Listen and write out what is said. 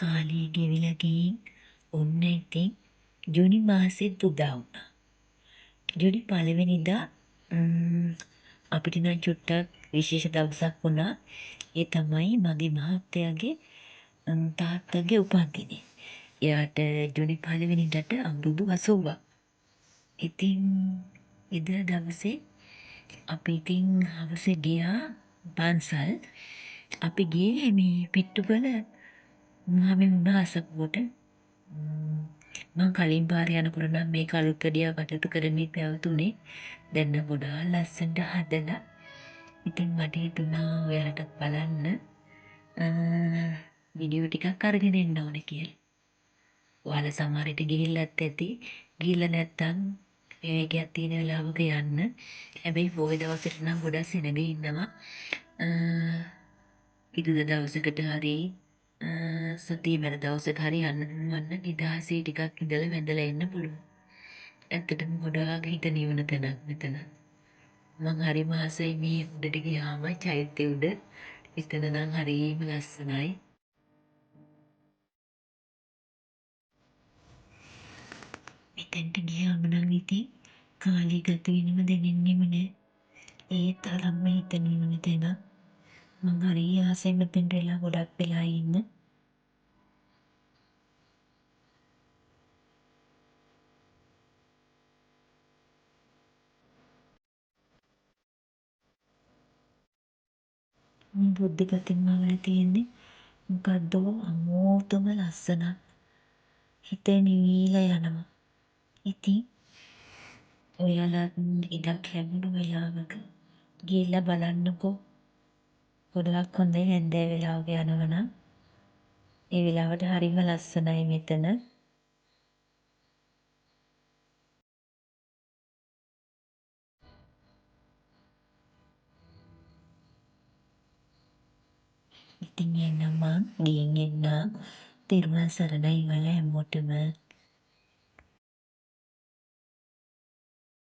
කාලය ගෙවිලා ගිහින් ඔන්න ඉතින් ජුනි මාසෙත් උදා වුණා. ජුනි පළවෙනිදා අපිට නම් චුට්ටක් විශේෂ දවසක් වුණා. ඒ තමයි මගේ මහත්තයාගේ තාත්තගේ උපන්දිනය. එයාට ජුනි පළවෙනිදාට අවුරුදු 80ක්. ඉතින් එදා දවසේ අපි ඉතින් හවස ගියා පන්සල්. අපි ගියේ මේ පිට්ටුගල මහමෙවුනා අසපුවට. මං කලින් පාර යනකොට නම් මේක අලුත් වැඩියා කටයුතු කරමින් පැවතුනේ. දැන් නම් ගොඩාක් ලස්සනට හදලා. ඉතින් මට හිතුණා ඔයාලටත් බලන්න වීඩියෝ ටිකක් අරගෙන එන්න ඕනේ කියලා. ඔයාලා සමහර විට ගිහිල්ලත් ඇති. ගිහිල්ලා නැත්තම් විවේකයක් තියෙන වෙලාවක යන්න. හැබැයි පොහොය දවසට නම් ගොඩක් සෙනග ඉන්නවා. ඉරිදා දවසකට හරි සතිය මැද දවසක හරි යන්න පුළුවන් නම් නිදහසේ ටිකක් ඉඳලා වැඳලා එන්න පුළුවන්. ඇත්තටම ගොඩාක් හිත නිවන තැනක් මෙතන. මං හරිම ආසයි මේ උඩට ගියාම චෛත්‍ය උඩ. එතන නම් හරිම ලස්සනයි. මෙතෙන්ට ගියාම නම් ඉතින් කාලය ගත වෙනව දැනෙන්නෙම නෑ. ඒ තරම්ම හිත නිවන තැනක්. මං හරි ආසයි මෙතෙන්ට වෙලා ගොඩක් වෙලා ඉන්න. මේ බුද්ධ ප්‍රතිමාවල තියෙන්නේ මොකද්දෝ අමෝතුම ලස්සනක්. හිත නිවිලා යනවා. ඉතින් ඔයාලත් ඉඩක් ලැබුණු වෙලාවක ගිහිල්ලා බලන්නකෝ. ගොඩාක් හොඳයි හැන්දෑ වෙලාවක යනවා නම්. ඒ වෙලාවට හරිම ලස්සනයි මෙතන. ඉතින් එහෙනම් මං ගිහින් එන්නම්. තෙරුවන් සරණයි ඔයාලා හැමෝටම.